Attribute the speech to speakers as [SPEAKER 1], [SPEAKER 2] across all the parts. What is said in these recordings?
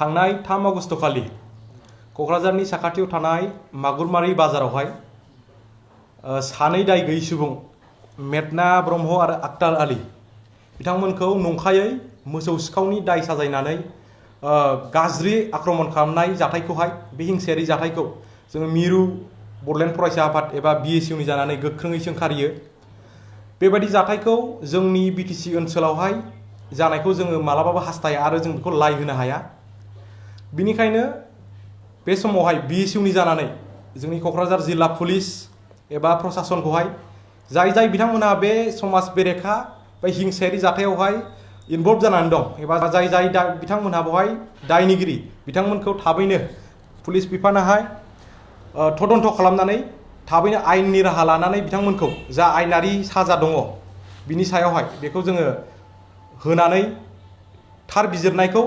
[SPEAKER 1] थांनाय 3 आगस्ट खालि क'क्राझारनि साखाथियाव थानाय मागुरमारि बाजारावहाय सानै दाय गैयै सुबुं मेघना ब्रह्म आरो आक्तार आली बिथांमोनखौ नंखायै मोसौ सिखावनि दाय साजायनानै गाज्रि आक्रमण खालामनाय जाथायखौहाय बे हिंसायारि जाथायखौ जोङो मिरु बड'लेण्ड फरायसा आफाद एबा BSUनि जानानै गोख्रोङै सोंखारियो। बेबायदि जाथायखौ जोंनि BTC ओनसोलावहाय जानायखौ जोङो मालाबाबो हास्थाया आरो जों बेखौ लाय होनो हाया। बिनिखायनो बे समावहाय BSUनि जानानै जोंनि क'क्राझार जिल्ला पुलिस एबा प्रशासनखौहाय जाय बिथांमोनहा बे समाज बेरेखा बा हिंसायारि जाथायावहाय इनभल्व जानानै दं एबा जाय बिथांमोनहा बेवहाय दायनिगिरि बिथांमोनखौ थाबैनो पुलिस बिफानाहाय तदन्त खालामनानै थाबैनो आयेननि राहा लानानै बिथांमोनखौ जा आयेनारि साजा दङ बिनि सायावहाय बेखौ जोङो होनानै थार बिजिरनायखौ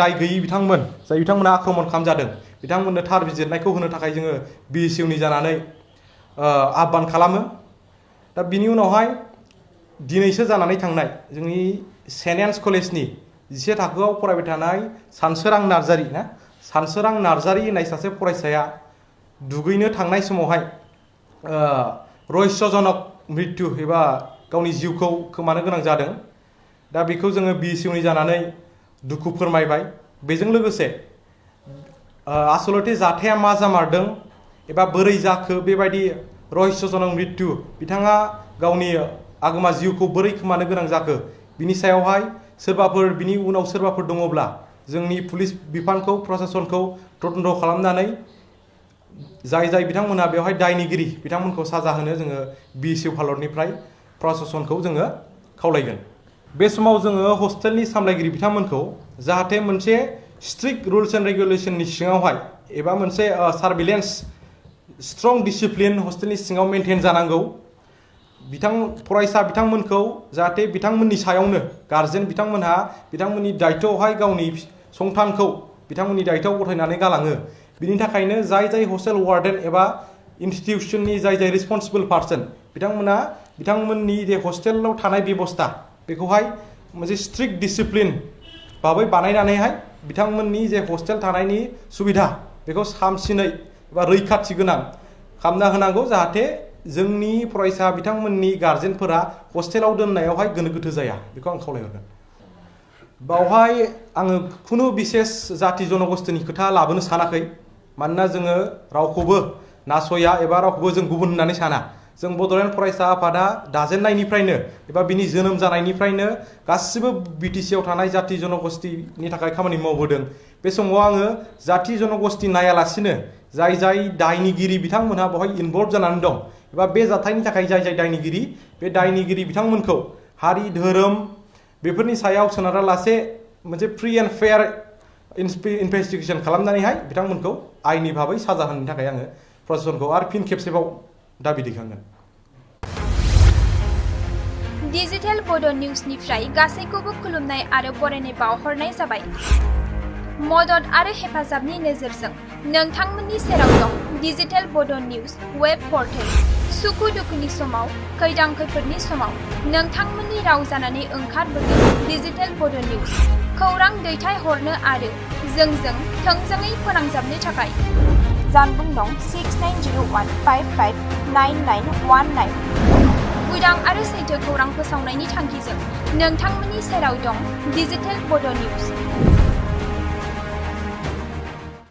[SPEAKER 1] दाय गैयै बिथांमोन जाय बिथांमोना आक्रमण खालामजादों बिथांमोननो थार बिजिरनायखौ होनो थाखाय जोङो BSUनि जानानै आह्वान खालामो। दा बिनि उनावहाय दिनैसो जानानै थांनाय जोंनि सेन्ट एन्स कलेजनि 10 थाखोआव फरायबाय थानाय सानसोरां नार्जारी होननाय सासे फरायसाया दुगैनो थांनाय समावहाय रहस्यजनक मृत्यु एबा गावनि जिउखौ खोमानो गोनां जादों। दा बेखौ जोङो BSUनि जानानै दुखु फोरमायबाय। बेजों लोगोसे आसलते जाथाया मा जामारदों एबा बोरै जाखो बेबायदि रहस्यजनक मृत्यु बिथाङा गावनि आगोमा जिउखौ बोरै खोमानो गोनां जाखो बिनि सायावहाय बिनि उनाव सोरबाफोर दङब्ला जोंनि पुलिस बिफानखौ प्रशासनखौ तदन्त खालामनानै जाय बिथांमोनहा बेवहाय दायनिगिरि बिथांमोनखौ साजा होनो जोङो BSU भारतनिफ्राय प्रशासनखौ जोङो खावलायगोन। बे समाव जोङो हस्टेलनि सामलायगिरि बिथांमोनखौ जाहाथे मोनसे स्ट्रिक्ट रुल्स एन्ड रेगुलेशननि सिङावहाय एबा मोनसे सार्भिलेन्स स्ट्रं डिसिप्लिन हस्टेलनि सिङाव मेनटेन जानांगौ। फरायसा बिथांमोनखौ जाहाथे बिथांमोननि सायावनो गार्जेन बिथांमोनहा बिथांमोननि दायित्वआवहाय गावनि संथानखौ बिथांमोननि दायित्वआव गथायनानै गालाङो। बिनि थाखायनो जाय हस्टेल वार्डेन एबा इनस्टिटिउसननि जाय रिस्पन्सिबल पार्सन बिथांमोना बिथांमोननि जे हस्टेलाव थानाय बेबस्था बेखौहाय मोनसे स्ट्रिक्ट डिसिप्लिन भाबै बानायनानैहाय बिथांमोननि जे हस्टेल थानायनि सुबिदा बेखौ सामसिनै एबा रैखाथि गोनां खालामना होनांगौ जाहाथे जोंनि फरायसा बिथांमोननि गार्जेनफोरा हस्टेलाव दोननायावहाय गोनो गोथो जाया बेखौ आं खावलायहरगोन। बावहाय आङो खुनु बिसेस जाति जनगोष्ठीनि खोथा लाबोनो सानाखै। मानोना जोङो रावखौबो नासया एबा रावखौबो जों गुबुन होननानै साना। जों बड'लेण्ड फरायसा आफादा दाजेननायनिफ्रायनो एबा बिनि जोनोम जानायनिफ्रायनो गासिबो BTC आव थानाय जाति जनगोष्ठीनि थाखाय खामानि मावबोदों। बे समाव आङो जाति जनगोष्ठी नायालासिनो जाय दायनिगिरि बिथांमोनहा बेवहाय इनभल्व जानानै दं एबा बे जाथायनि थाखाय जाय दायनिगिरि बे दायनिगिरि बिथांमोनखौ हारि धोरोम बेफोरनि सायाव सोनारालासे मोनसे फ्रि एन्ड फेयार इनभेस्टिगेशन खालामनानैहाय बिथांमोनखौ आयेननि भाबै साजा होनो थाखाय आङो प्रशासनखौ आरो फिन खेबसेबाव दाबि दैखांगोन।
[SPEAKER 2] डिजिटेल बड' निउसनिफ्राय गासैखौबो खुलुमनाय आरो बरायनाय बावहरनाय जाबाय। मदद आरो हेफाजाबनि नोजोरजों नोंथांमोननि सेराव दं डिजिटेल बड' निउस वेब पर्टेल। सुखु दुखुनि समाव खैदां खैफोदनि समाव नोंथांमोननि राव जानानै ओंखारबोगोन डिजिटेल बड' निउस। खौरां दैथायहरनो आरो जोंजों थोंजोङै फोनांजाबनो थाखाय जानबुं दं 6901559919। उदां आरो सैथो खौरां फोसावनायनि थांखिजों नोंथांमोननि सेराव दं डिजिटेल बड' निउस।